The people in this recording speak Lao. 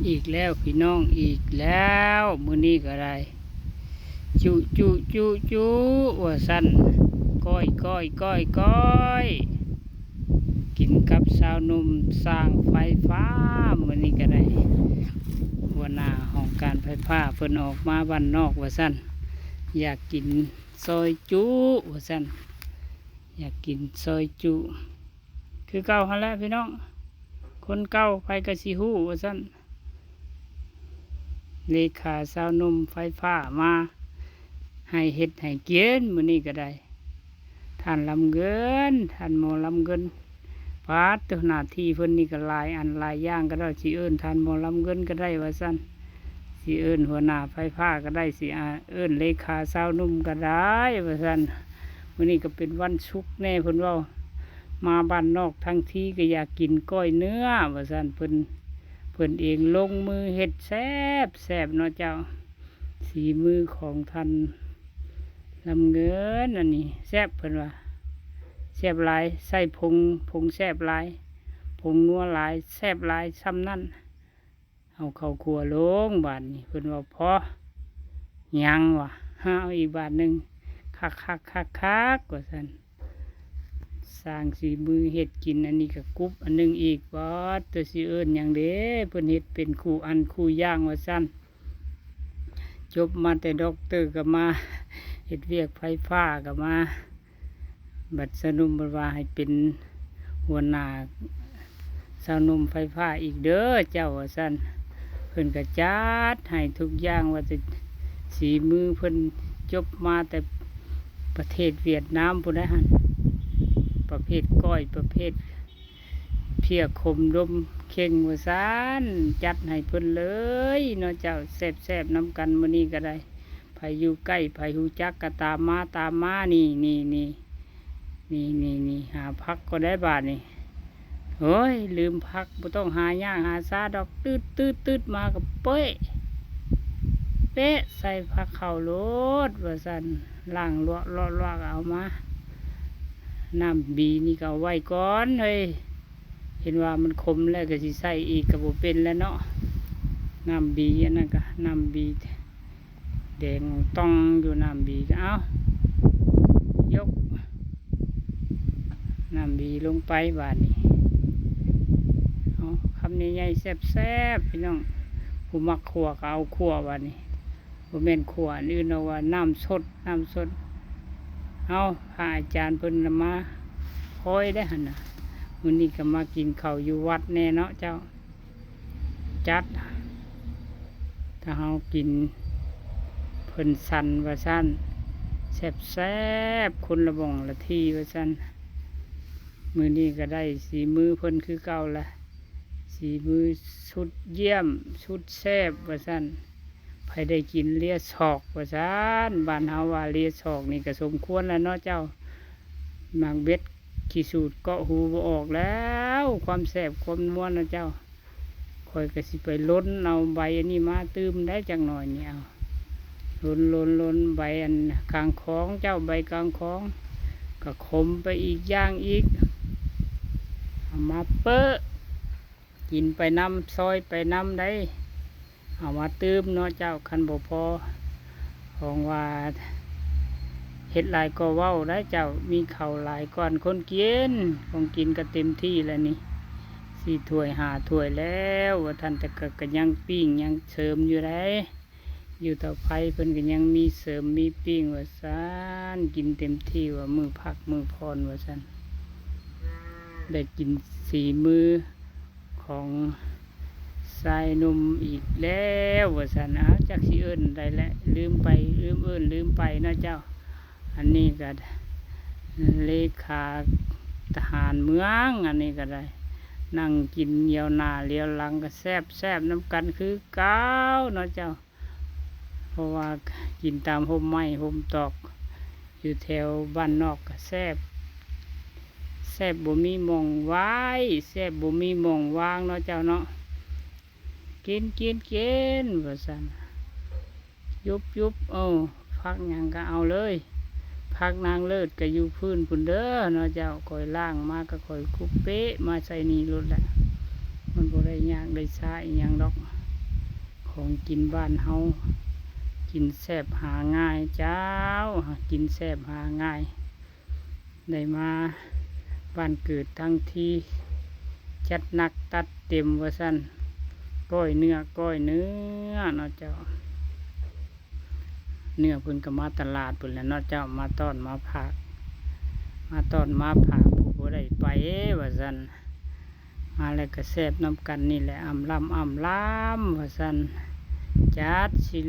ອີກແລ້ວພີ່ນ້ອງ ອີກແລ້ວ ມື້ນີ້ກໍໄດ້ ຈຸ ຈຸ ຈຸ ຈຸ ວ່າຊັ້ນ ກ້ອຍ ກ້ອຍ ກ້ອຍ ກ້ອຍ ກິນກັບຊາວໜຸ່ມຊ່າງໄຟຟ້າ. ມື້ນີ້ກໍໄດ້ ຫົວໜ້າຫ້ອງການໄຟຟ້າເພິ່ນອອກມາບ້ານນອກວ່າຊັ້ນ ຢາກກິນຊອຍຈຸວ່າຊັ້ນ ຢາກກິນຊອຍຈຸ ຄືເກົ່າຫັ້ນແຫຼະພີ່ນ້ອງ ຄົນເກົ່າໃຜກໍຊິຮູ້ວ່າຊັ້ນ ເລຂາຊາວໜຸ່ມໄຟຟ້າມາໃຫ້ເຮັດໃຫ້ກິນ ມື້ນີ້ກໍໄດ້ ທ່ານລຳເງິນ ທ່ານໝໍລຳເງິນ ປາດໂທ້ ໜ້າທີ່ເພິ່ນນີ້ກໍຫຼາຍອັນຫຼາຍຢ່າງ ກໍໄດ້ ຊິເອີ້ນທ່ານໝໍລຳເງິນກໍໄດ້ວ່າຊັ້ນ ຊິເອີ້ນຫົວໜ້າໄຟຟ້າກໍໄດ້ ຊິ ອາ ເອີ້ນເລຂາຊາວໜຸ່ມກໍໄດ້ວ່າຊັ້ນ. ມື້ນີ້ກໍເປັນວັນສຸກແດ່ ເພິ່ນເວົ້າ ມາບ້ານນອກທັງທີກໍຢາກກິນກ້ອຍເນື້ອວ່າຊັ້ນ ເພິ່ນ ເພິ່ນເອງລົງມືເຮັດແຊບໆເນາະເຈົ້າ ສີມືຂອງທ່ານລຳເງິນ ອັນນີ້ແຊບ ເພິ່ນວ່າ ແຊບຫຼາຍ ໃສ່ຜົງ ຜົງແຊບຫຼາຍ ຜົງນົວຫຼາຍ ແຊບຫຼາຍ ຊ່ຳນັ້ນ. ເອົາເຂົ້າຄົວລົງບາດນີ້ ເພິ່ນວ່າພໍ ຍັງວ່າ ຫາເອົາອີກບາດໜຶ່ງ ຄັກໆໆໆ ວ່າຊັ້ນ ຊ່າງສີມືເຮັດກິນ ອັນນີ້ກໍກຸບອັນໜຶ່ງອີກ ປາດ ແຕ່ຊິເອີ້ນຫຍັງເດ້ ເພິ່ນເຮັດເປັນຄູ່ອັນຄູ່ຢ່າງວ່າຊັ້ນ ຈົບມາແຕ່ດັອກເຕີກໍມາ ເຮັດວຽກໄຟຟ້າກໍມາ ບັດຊາວໜຸ່ມບັດວ່າໃຫ້ເປັນຫົວໜ້າຊາວໜຸ່ມໄຟຟ້າອີກເດີເຈົ້າ ວ່າຊັ້ນ ເພິ່ນກໍຈັດໃຫ້ທຸກຢ່າງ ວ່າແຕ່ສີມືເພິ່ນຈົບມາແຕ່ປະເທດຫວຽດນາມພຸ້ນໃດຫັ້ນ ປະເພດກ້ອຍ ປະເພດເພຍຂົມດົມເຄັ່ງວ່າຊັ້ນ ຈັດໃຫ້ເພິ່ນເລີຍເນາະເຈົ້າ ແຊບໆນຳກັນ ມື້ນີ້ກໍໄດ້ ໃຜຢູ່ໃກ້ ໃຜຮູ້ຈັກກໍຕາມມາ ຕາມມາ ນີ້ ນີ້ ນີ້ ນີ້ ນີ້ ນີ້ ຫາຜັກກໍໄດ້ບາດນີ້ ໂອ້ຍ ລືມຜັກ ບໍ່ຕ້ອງຫາຍາກຫາຊາດອກ ຕືດໆໆ ມາກໍເປ້ະ ເປະໃສ່ຜັກເຂົ້າໂລດວ່າຊັ້ນ ລ້າງລວກໆ ເອົາມາ ນ້ຳບີນີ້ກໍເອົາໄວ້ກ່ອນເຮີ້ຍ ເຫັນວ່າມັນຂົມແລ້ວກໍຊິໃສ່ອີກກໍບໍ່ເປັນແລ້ວເນາະ ນ້ຳບີ ອັນນັ້ນກໍນ້ຳບີ ແດງຕ່ອງຢູ່ ນ້ຳບີກໍເອົາ ຍົກນ້ຳບີລົງໄປບາດນີ້ ເອົາຄຳໃຫຍ່ໆ ແຊບໆ ພີ່ນ້ອງ ຜູ້ມັກຂົ້ວກໍເອົາຂົ້ວບາດນີ້ ບໍ່ແມ່ນຂົ້ວອັນອື່ນ ເອົາວ່ານ້ຳສົດ ນ້ຳສົດ ເອົາ ພະອາຈານເພິ່ນນະມາຄອຍໄດ້ຫັ້ນນະ ມື້ນີ້ກໍມາກິນເຂົ້າຢູ່ວັດແດ່ເນາະເຈົ້າ ຈັດ ຖ້າເຮົາກິນເພິ່ນສັນວ່າຊັ້ນ ແຊບໆ ຄົນລະບ່ອງລະທີ່ວ່າຊັ້ນ ມື້ນີ້ກໍໄດ້ສີມືເພິ່ນຄືເກົ່າລະ ສີມືສຸດຢ້ຽມສຸດແຊບວ່າຊັ້ນ ໃຜໄດ້ກິນເລຍສອກວ່າຊັ້ນ ບ້ານເຮົາວ່າເລຍສອກນີ້ກໍສົມຄວນແລ້ວເນາະເຈົ້າ ໝາກເບັດຂີ້ສູດເກາະຫູບໍ່ອອກແລ້ວ ຄວາມແຊບຄວາມນົວນະເຈົ້າ ຂ້ອຍກໍຊິໄປລົນເອົາໃບອັນນີ້ມາຕື່ມໄດ້ຈັກໜ້ອຍນີ້ ເອົາ ລົນໆໆ ໃບອັນກາງຂອງເຈົ້າ ໃບກາງຂອງ ກໍຂົມໄປອີກຢ່າງອີກ ເອົາມາເປິ ກິນໄປນຳ ຊອຍໄປນຳໄດ໋ ເອົາມາຕື່ມເນາະເຈົ້າ ຄັນບໍ່ພໍ ຂອງວ່າເຮັດຫຼາຍກໍເວົ້າໄດ໋ເຈົ້າ ມີເຂົ້າຫຼາຍກ່ອນຄົນກິນ ຂອງກິນກໍເຕັມທີ່ແລ້ວນີ້ ສີ່ຖ້ວຍຫ້າຖ້ວຍແລ້ວ ວ່າທ່ານ ແຕ່ກໍ ກໍຍັງປີ້ງຍັງເສີມຢູ່ໄດ໋ ຢູ່ເຕົາໄຟເພິ່ນກໍຍັງມີເສີມມີປີ້ງວ່າຊັ້ນ ກິນເຕັມທີ່ວ່າມື້ພັກມື້ຜ່ອນວ່າຊັ້ນ ໄດ້ກິນສີມືຂອງຊາຍໜຸ່ມອີກແລ້ວວ່າຊັ້ນ ອ້າວ ຈັກຊິເອີ້ນໃດແຫຼະ ລືມໄປ ລືມເອີ້ນລືມໄປເນາະເຈົ້າ ອັນນີ້ກໍເລຂາທະຫານເມືອງ ອັນນີ້ກໍໄດ້ ນັ່ງກິນຫຼຽວໜ້າຫຼຽວຫຼັງກໍແຊບໆນຳກັນຄືເກົ່າເນາະເຈົ້າ ເພາະວ່າກິນຕາມຮົ່ມໄມ້ຮົ່ມຕອກ ຢູ່ແຖວບ້ານນອກກໍແຊບ ແຊບບໍ່ມີໝ່ອງວາຍ ແຊບບໍ່ມີໝ່ອງວາງເນາະເຈົ້າເນາະ ກິນ ກິນ ກິນ ວ່າຊັ້ນ ຢຸບ ຢຸບ ເອີ ຜັກຫຍັງກໍເອົາເລີຍ ຜັກນາງເລີດກໍຢູ່ພື້ນພຸ້ນເດີເນາະເຈົ້າ ຂ້ອຍລ້າງມາກໍຂ້ອຍຄຸບເປະມາໃສ່ນີ້ໂລດແຫຼະ ມັນບໍ່ໄດ້ຍາກໄດ້ຊ້າອີ່ຫຍັງດອກ ຂອງກິນບ້ານເຮົາ ກິນແຊບຫາງ່າຍເຈົ້າ ກິນແຊບຫາງ່າຍ ໄດ້ມາບ້ານເກີດທັງທີ ຈັດໜັກຕັດເຕັມວ່າຊັ້ນ ກ້ອຍເນື້ອ ກ້ອຍເນື້ອເນາະເຈົ້າ ເນື້ອເພິ່ນກໍມາຕະຫຼາດພຸ້ນແຫຼະເນາະເຈົ້າ ມາຕ້ອນມາພາກ ມາຕ້ອນມາພາກ ຜູ້ບໍ່ໄດ້ໄປວ່າຊັ້ນ ມາແລ້ວກໍແຊບນຳກັນນີ້ແຫຼະ ອຳລຳ ອຳລຳວ່າຊັ້ນ ຈັດຊິ